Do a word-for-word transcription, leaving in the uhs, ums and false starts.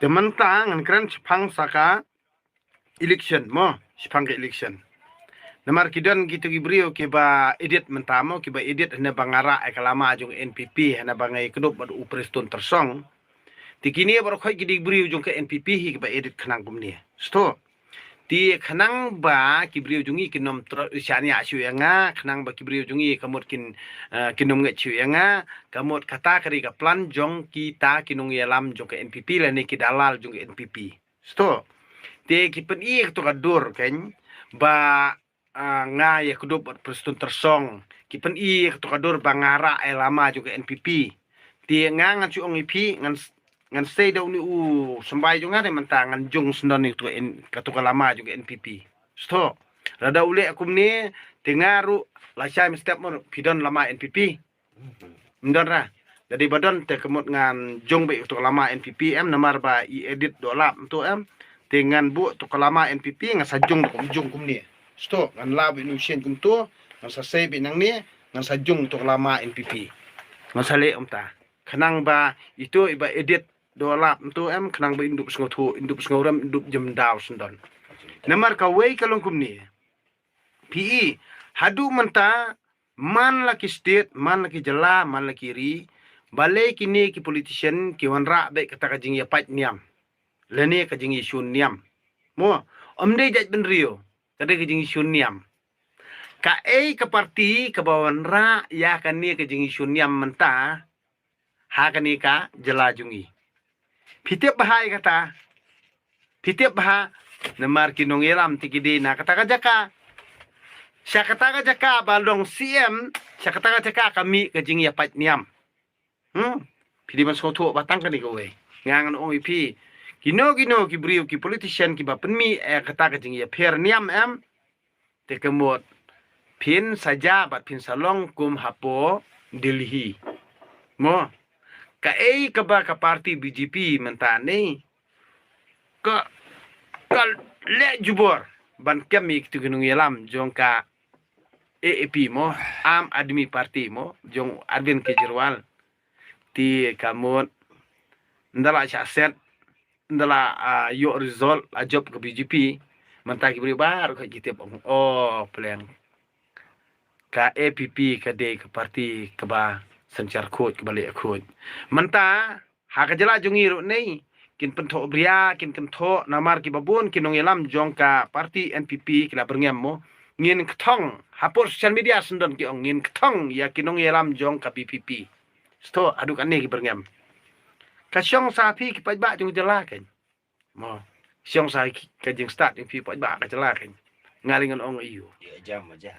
Mynta ngan kren shaphang sa ka election mo, shaphang ka election. Namar ki don kito ki briew kiba edit mynta mo, kiba edit hana ba nga rah ïa ka lama jong N P P, hana ba nga ïakdup bad u Prestone Tynsong. Te kine baroh khoit ki dei briew jong ka N P P hi kiba edit khnang kumne. Sngewthuh. Te khnang ba ki briew jong ngi kin ym trot shaniah shuh ïa nga, khnang ba ki briew jong ngi ka mut kin, eh, kin ym ngeit shuh ïa nga, ka mut kata ka dei ka plan jong kita ki nongïalam jong ka N P P lane ki dalal jong ka N P P. Sngewthuh. Te ki pyni kato ka dur kein ba, ah, nga ïakdup bad Prestone Tynsong. Ki pyni kato ka dur ba nga rah ïa lama jong ka N P P. Te nga ngan shu ong ïa phi, ngan s-, ngan sei da une u symbai jong nga de mynta ngan jong sngewdon ïa kato ka N-, kato ka lama jong ka N P P. Sngewthuh. Lada u leh kumne, te nga ruh lashai mynstep mo phi don lama N P P. Ym don ra. Lada ba don te ka mut ngan jong beit kato ka lama N P P em, namar ba i edit doh lap mynta em. Te ngan buh kato ka lama N P P ngan sa jong da kum jong kumne. Sngewthuh, ngan lah beit une u sien kumta, ngan sa sei beit nangne, ngan sa jong kato ka lama N P P. Ngan sa leh kumta. Khnang ba ito iba edit doh lap mynta em, khnang ba in dup sngewthuh, in dup sngewrem, in dup jemdaw sngewdon. Namar kawei ka long kumne. Phi i, haduh mynta, man la ki state, man la ki jylla, man la ki ri, balei kine ki politician ki wanrah beit kata ka jingïapait niam, lane ka jingïashun niam. Mo, ym dei jaitbynriew, ka dei ka jingïashun niam. Kaei ka party kaba wanrah ïa kane ka jingïashun niam mynta ha kane ka jylla jong ngi? Phi tip bha ïa kata. Phi tip bha, namar ki nongïalam te ki dei na kata ka jaka. Sha kata ka jaka ba long C M, sha kata ka jaka ka mih ka jingïapait niam. Hmm? Phi dei ban sngewthuh ba tang kane kawei. Nga ngan ong ïa phi, kino kino ki briew ki politician kiba pynmih ïa kata ka jingïapher niam em, te ka mut phin sa jia bad phin sa long kum hapoh Delhi. Mo, kaei kaba ka party B J P mynta ne ka, ka leh jubor ban kem ïa kito ki nongïalam jong ka A A P mo, Aam Aadmi Party mo, jong Arvind Kejriwal. Te ka mut ynda la shah set, ynda la, ah, ïoh result, la jop ka B J P, mynta ki briew baroh ki tip ong, oh, pleng, ka A P P ka dei ka party kaba synshar khuid, kaba leh khuid. Mynta ha ka jylla jong ngi ruh ne kin pynthoh bria, kin kynthoh, namar kiba bun ki nongïalam jong ka party N P P ki la byrngem mo. Ngin kthong, hapoh social media sngewdon ki ong ngin kthong ïa ki nongïalam jong ka B P P. Sngewthuh, haduh kane ki byrngem. Ka shong sa phi ki paidbah jong ka jylla kein. Mo, shong sa ki, ka jingstad jong phi paidbah ka jylla kein. Nga lei ngan ong aiu. Ïa jam aja.